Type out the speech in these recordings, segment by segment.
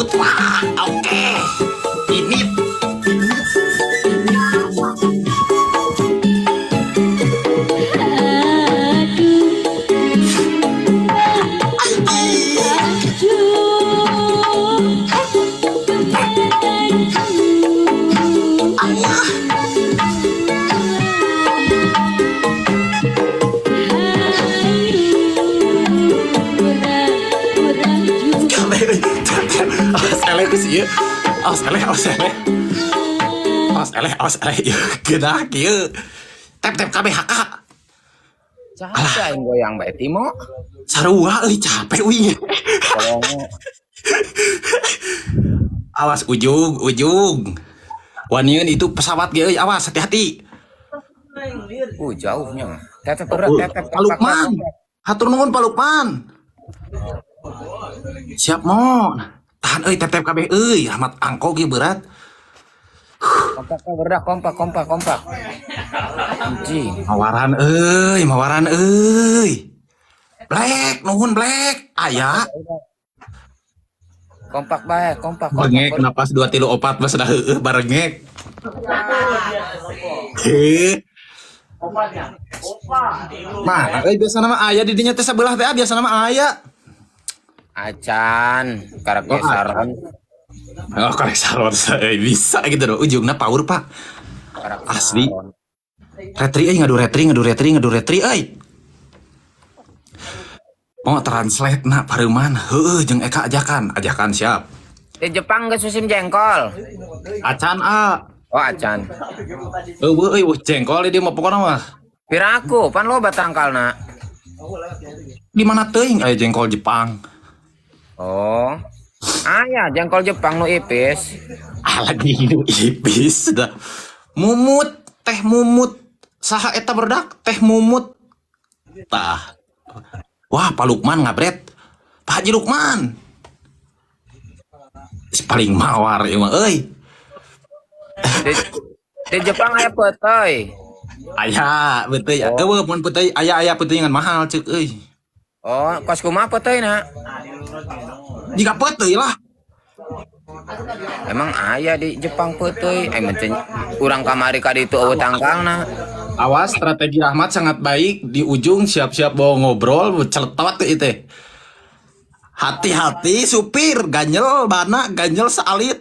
Putra. Oke. Ini awas eleh ku sieun. Awas eleh, awas eleh. Awas eleh, awas eleh. Ieu geunah kieu. Tep tep kabeh HK. Capek aing goyang bae Timo. Sarua euy, capek uing. Kolongo. Awas ujung, ujung. Wanian itu pesawat ge euy, awas hati-hati. Jauhnya. Tetep berat, tetep Pak Lukman. Hatur nuhun Pak Lukman. Siap mo. Tahan euy, tep tep kabeh euy, Rahmat angko ge berat. Kompak berat, kompak, kompak, kompak. Anjing. Mawaran euy, mawaran euy. Black, nuhun Black. Aya. Kompak bae, kompak, kompak. Barengek napas 2 3 4 mah sudah heueuh barengek. Heuh. Mana euy biasa nama aya di dinya teh sabelah teh biasa nama aya. Acan, karek Oh, ge saron. Oh, karek saron euy bisa gitu loh. Ujungna power, Pak. Karek Asli. saron. Retri euy, ngadu retri, ngadu retri, ngadu retri euy. Mau translate na pareuman. Heueuh jeung Eka ajakan, ajakan siap. Di Jepang geus musim jengkol. Acan a. Oh, acan. Eueuh euy, jengkol di dieu mah pokona mah. Piraku, pan loba tangkalna. Di mana teuing aya jengkol Jepang? Oh. Aya jengkol Jepang nu ipis. Ah lagi nu ipis dah. Mumut, teh mumut. Saha eta berdak? Teh mumut. Tah. Wah, Pak Lukman ngabret. Pak Haji Lukman. Si paling mawar ieu mah euy. Di Jepang aya peuteuy. Aya peuteuy. Oh. Eueuh mun peuteuy aya aya peuteuy ngan mahal ceuk euy. Oh, kos kumaha peuteuy-na? Jika peuteuy lah. Emang aya di Jepang peuteuy? Eh mencen urang kamari ka ditu eueuh tangkalna. Awas, strategi Rahmat sangat baik. Di ujung siap-siap bawa ngobrol, celetot itu. Hati-hati supir, ganjel bana, ganjel saalit.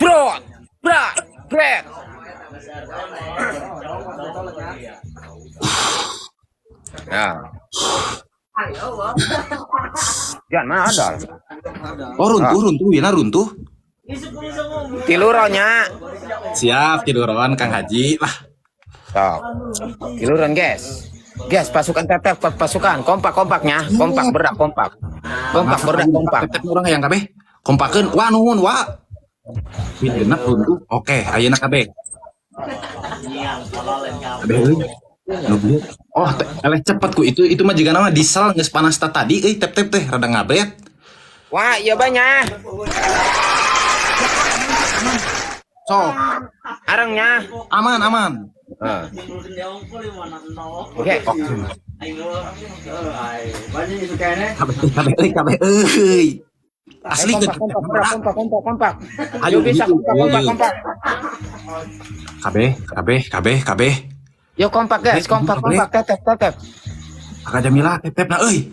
Bro, bra, bret. Ya. Jangan mana ada. Oh runtuh, runtuh, Wina runtuh. Tiluronnya. Siap, tiluron Kang Haji lah. Sok. Tiluron, guys. Guys, pasukan tetep, pasukan kompak kompaknya, kompak berak kompak. Kompak berak kompak. Tetep orang yang kabeh. Kompakeun, wah nuhun, wah. Wih, genep runtuh. Oke, ayeuna kabeh. Kabeh euy. Nu beli. Oh, eleh cepet ku itu mah jiga nama diesel geus panas ta tadi euy tep-tep teh rada ngabret. Wah, iya banyak. Sok. Arengnya. Aman, aman. Oke. Kabeh euy, kabeh euy. Asli kompak, kompak, kompak, kompak, kompak. Ayo bisa kompak, kompak, kompak. Kabeh, kabeh, kabeh, kabeh. Yo kompak guys, kompak, kompak, tetep, tetep. Kakak Jamila tetep na euy.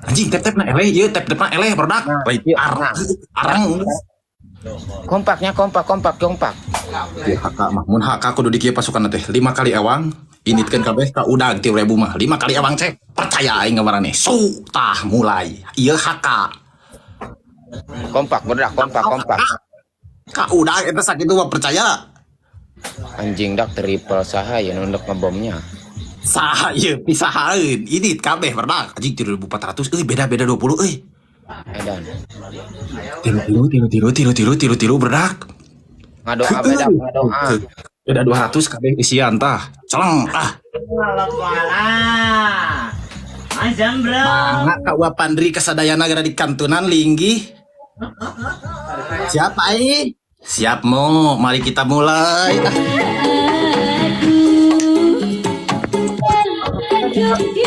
Anjing tetep na eleh ieu tetep na eleh produk. Lain arang, arang. Kompaknya kompak, kompak, kompak. Ya HK mah mun HK kudu dikieu pasukan teh 5 kali ewang initkeun kabeh ka udang 3000 mah 5 kali ewang cek percaya aing ngamarane. Su tah mulai. Ieu HK. Kompak berdak, kompak, kompak. Ka udang eta sakitu mah percaya. Anjing dak triple saha ya nunduk ngebomnya. Saha ieu pisahaeun init kabeh berdak. Anjing 3400 euy beda-beda 20 euy. Edan. Tilu tilu tilu tilu tilu tilu tilu berdak. Ngadoa beda, ngadoa. Beda 200 kabeh isian tah. Celeng ah. Mangga ka Wa Pandri kasadayana gara di kantunan linggih. Siap ai? Siap mo, mari kita mulai. Aduh, aduh. Ini.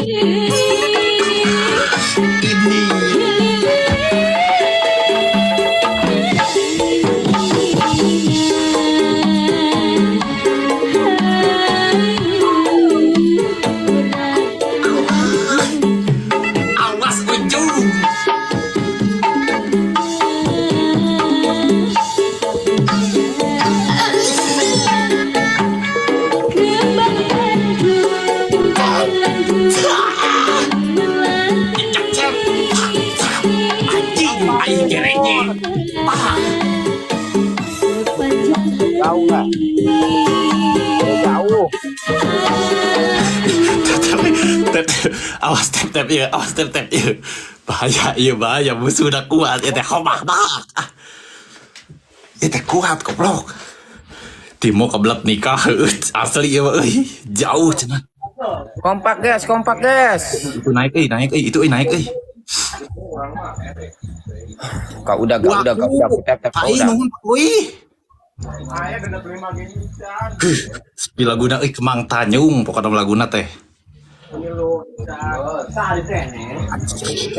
Awas ujung. Cek. Anjing, aing gerenge. Ah. Jauh nggak? Jauh. Tep, tep, awas tep tep ya, awas tep tep ya. Bahaya, iya bahaya, musuh udah kuat, ya teh kompak banget. Ah. Ya teh kuat goblok. Timo kebelet nikah, asli ya, euy, jauh cenah. Kompak guys, kompak guys. Itu naik euy, itu euy naik euy. Kau udah, kau udah, kau udah, tap tap, kau Ai udah. nuhun euy. Huh, sepi laguna euy Kemang Tanjung pokokna laguna teh.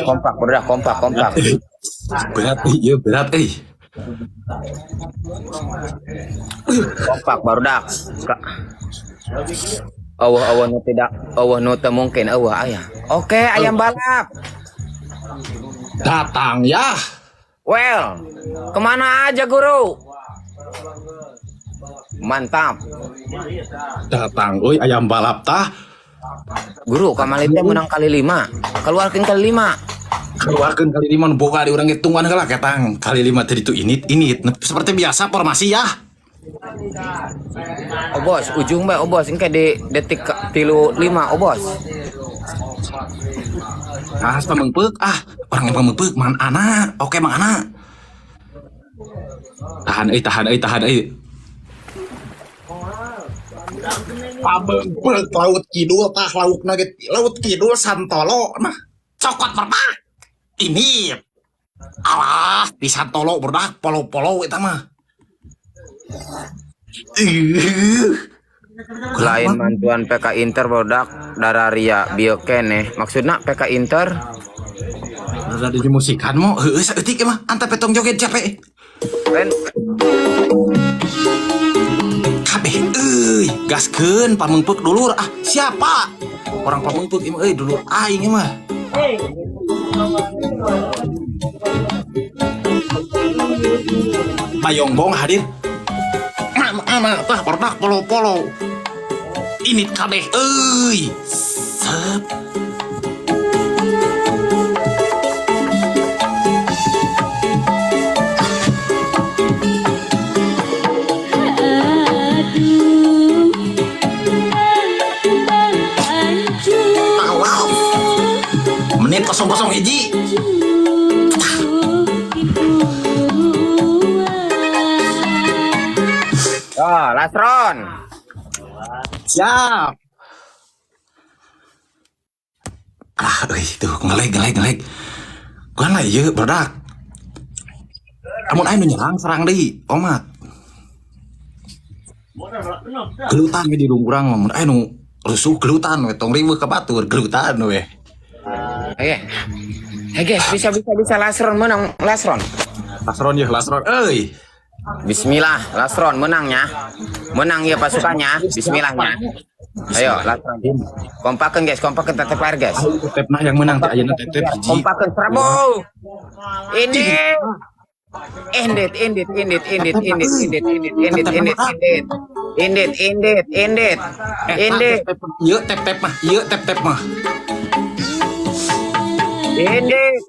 Kompak, udah, kompak, kompak. Berat euy, ieu berat euy. Kompak barudak. Allah Allah nu tidak, Allah nu teu mungkin, Allah ayah. Oke, ayam balap. Datang ya. Well, kemana aja guru? Mantap. Datang euy ayam balap tah. Guru, kamari teh menang kali lima. Keluarkan kali lima. Keluarkan kali lima nu boga di urang hitungan heula ketang. Kali lima tadi itu init init. Nah, seperti biasa formasi ya. Oh bos, ujung bae, oh bos, engke di detik tilu lima, oh bos. Ah, pamengpeuk ah, orang yang pamengpeuk man ana. Oke, mang ana. Tahan euy, tahan euy, tahan euy. Pamengpeuk laut kidul tah laukna ge laut kidul santolo nah. Cokot berdak. Ini alah di santolo berdak polo-polo eta mah. Ih. Lain mantuan PK Inter produk dararia bieu keneh. Maksudna PK Inter Rada di musikan mo, heueuh saeutik mah anta petong joget capek. lain Kabeh euy, gaskeun pamengpeuk dulur. Ah, siapa? Orang pamengpeuk ieu mah euy dulur aing ieu mah. Bayongbong hadir. Mana ana tah berdak polo-polo. Ini kabeh euy. Sep. Alah. Menit 00 hiji. Oh, Lasron. Siap. Ah, euy tuh ngeleg ngeleg ngeleg. Gua lah ieu berdak. Amun aing nu nyerang serang deui, omat. Gelutan we di urang mah mun aing nu rusuh gelutan we tong riweuh ka batur gelutan we. Oke. Hey guys, bisa bisa bisa Lasron menang Lasron. Lasron ya Lasron euy. Bismillah, Lasron menangnya. Menang ya pasukannya. Bismillahnya. Ayo, Lasron. Kompakan guys, kompakan tetep air guys. Ayo tetep nah yang menang teh ayeuna tetep hiji. Kompakan Prabowo. Ini Indit, indit, indit, indit, indit, indit, indit, indit, indit, indit, indit, indit, indit, indit, Ieu tep tep mah, ieu tep tep mah. indit.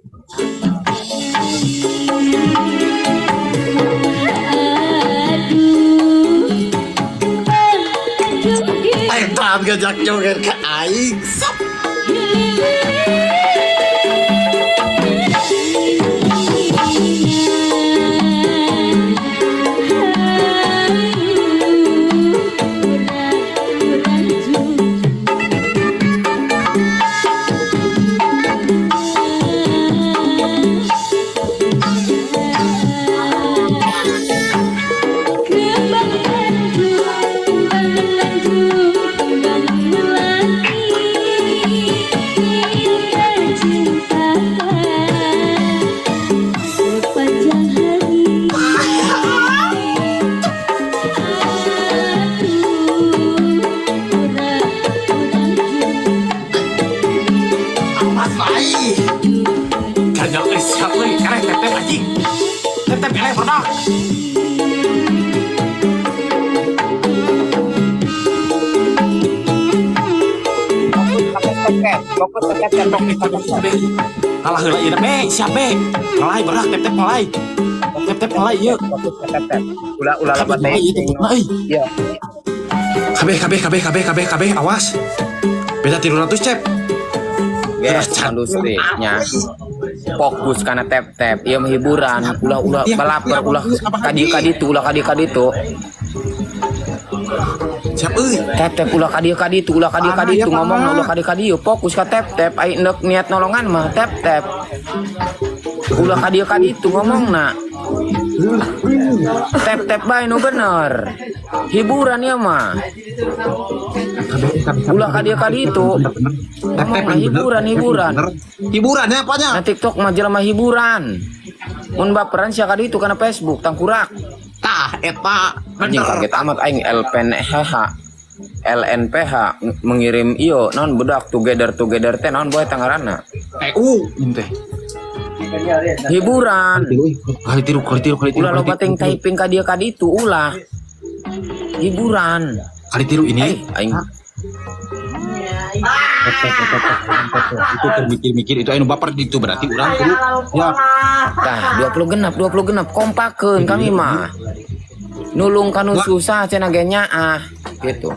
Eta gajak joget ka aing. Sop. Kembang tanjung, kembang menanjung, kembang melati. Pai. Ganyol euy, siap euy, eleh tep tep anjing. Tep tep eleh barudak. Fokus ke tep tep, fokus ke tep tep. Kalah heula ieu be, siap be. Ngelai barudak tep tep ngelai. Tep tep ngelai ieu. Fokus ke tep tep. Ulah ulah Kabeh lebat ngelai ieu tep tep euy. Iya. Kabeh kabeh kabeh kabeh kabeh kabeh awas. Beda 300 cep. Guys, industri nya. Fokus karena tap tap, ieu mah hiburan, ulah ulah balaper, ulah kadi kadi itu, ulah kadi kadi itu. Siap euy. Tap tap ulah kadi kadi itu, ulah kadi kadi itu ngomong ulah kadi kadi ieu fokus ka tap tap, ai neuk niat nolongan mah tap tap. Ulah kadi kadi itu ngomongna. Tap tap bae nu bener. Hiburan ieu mah. Ulah kadi kadi itu. Ngomongna hiburan hiburan. Hiburannya apanya? Nah TikTok mah jelema hiburan. Mun baperan sia kadi itu kana Facebook tangkurak. Tah eta Anjing bener. kaget amat aing LPNHH LNPH mengirim iyo naon budak together together teh naon boy tangarana. TU ini teh. Hiburan. Kali tiru kali tiru kali tiru. Ulah loba ting typing ka dieu ka ditu ulah. Hiburan. Kali tiru ini. Eh aing Itu termikir-mikir itu anu baper itu berarti urang kudu ya tah 20 genap 20 genap kompakeun kami mah. Nulung kanu susah cenah ge nyaah gitu.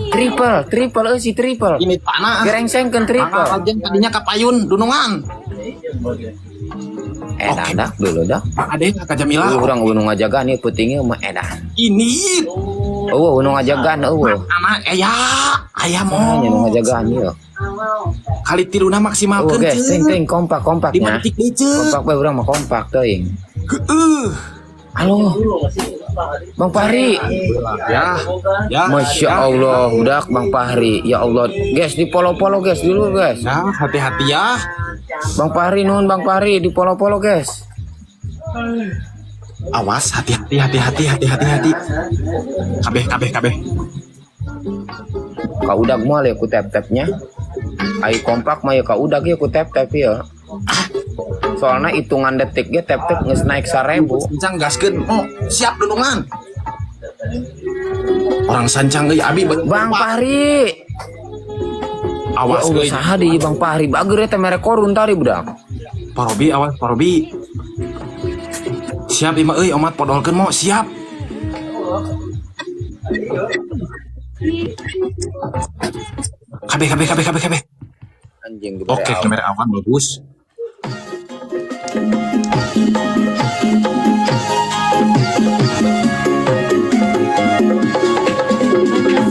Triple, triple euy si triple. ini tanah. Gerengsengkeun triple. Tanah aja tadinya kapayun dunungan. Edan dah dulu dah. Pak Ade Kak Jamila. Eueuh urang nu ngajagaan ieu peutingnya mah edan. Ini Eueuh nu ngajagaan eueuh. anak aya aya Hanya mau nu ngajagaan ieu. Kali tiruna Eueuh maksimalkeun guys, ting ting kompak Lima kompaknya. detik deui ceuk. Kompak bae urang mah kompak teuing. Heueuh. Halo. Bang Fahri. Ya. Ya. Masya Allah, budak Bang Fahri. Ya Allah, guys di polo-polo guys dulu guys. Ya, hati-hati ya. Bang Fahri nuhun Bang Fahri di polo-polo guys. Awas, hati-hati, hati-hati, hati-hati, hati. Kabeh, kabeh, kabeh. Ka udag moal ya ku tap-tapnya. Ai kompak mah ya ka udag ya ku tap-tap ya. Soalnya hitungan detik ge tap-tap geus naik 1000. Sancang gaskeun. Oh, siap dunungan. Orang sancang euy abi Bang Fahri. Ya Awas Allah euy. saha deui Bang Fahri bager eta mere korun tari budak. Parobi awas Parobi. Siap ima euy omat podolkeun mo siap. Kabeh kabeh kabeh kabeh kabeh. Anjing dibere Oke, awan. kamera awan bagus.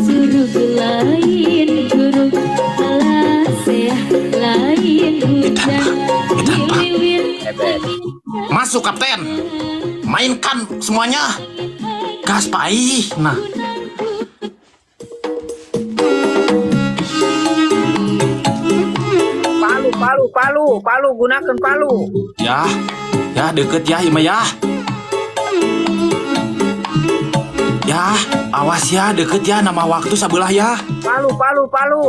Surug lain gurug alaseh lain hujan Edan, Pak. Hiliwir Ebet. Masuk kapten. Mainkan semuanya. Gas pai. Nah, Palu palu palu palu gunakan palu. ya. Ya deket ya ima ya. Ya, awas ya deket ya nama waktu sabelah ya. Palu palu palu.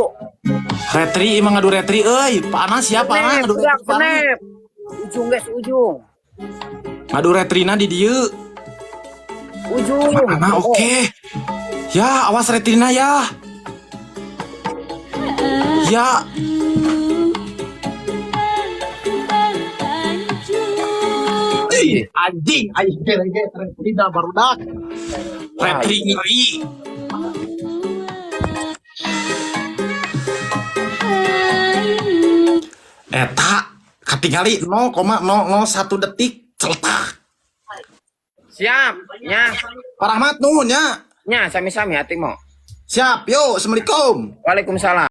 Retri imah ngadu retri euy, panas ya panas Nep, ngadu budak retri. Panas. nep. Ujung guys ujung. Ngadu retrina di dieu. Ujung. Mana oke. Ya, awas retrina ya. Ya, Tanjung ih, anjing aing gerege retrina barudak. Retri ngeri. Eta katingali 0,001 detik celetak. Siap, nya. Pak Rahmat nuhun ya. Nya sami-sami hati mau. Siap, yuk. Assalamualaikum. Waalaikumsalam.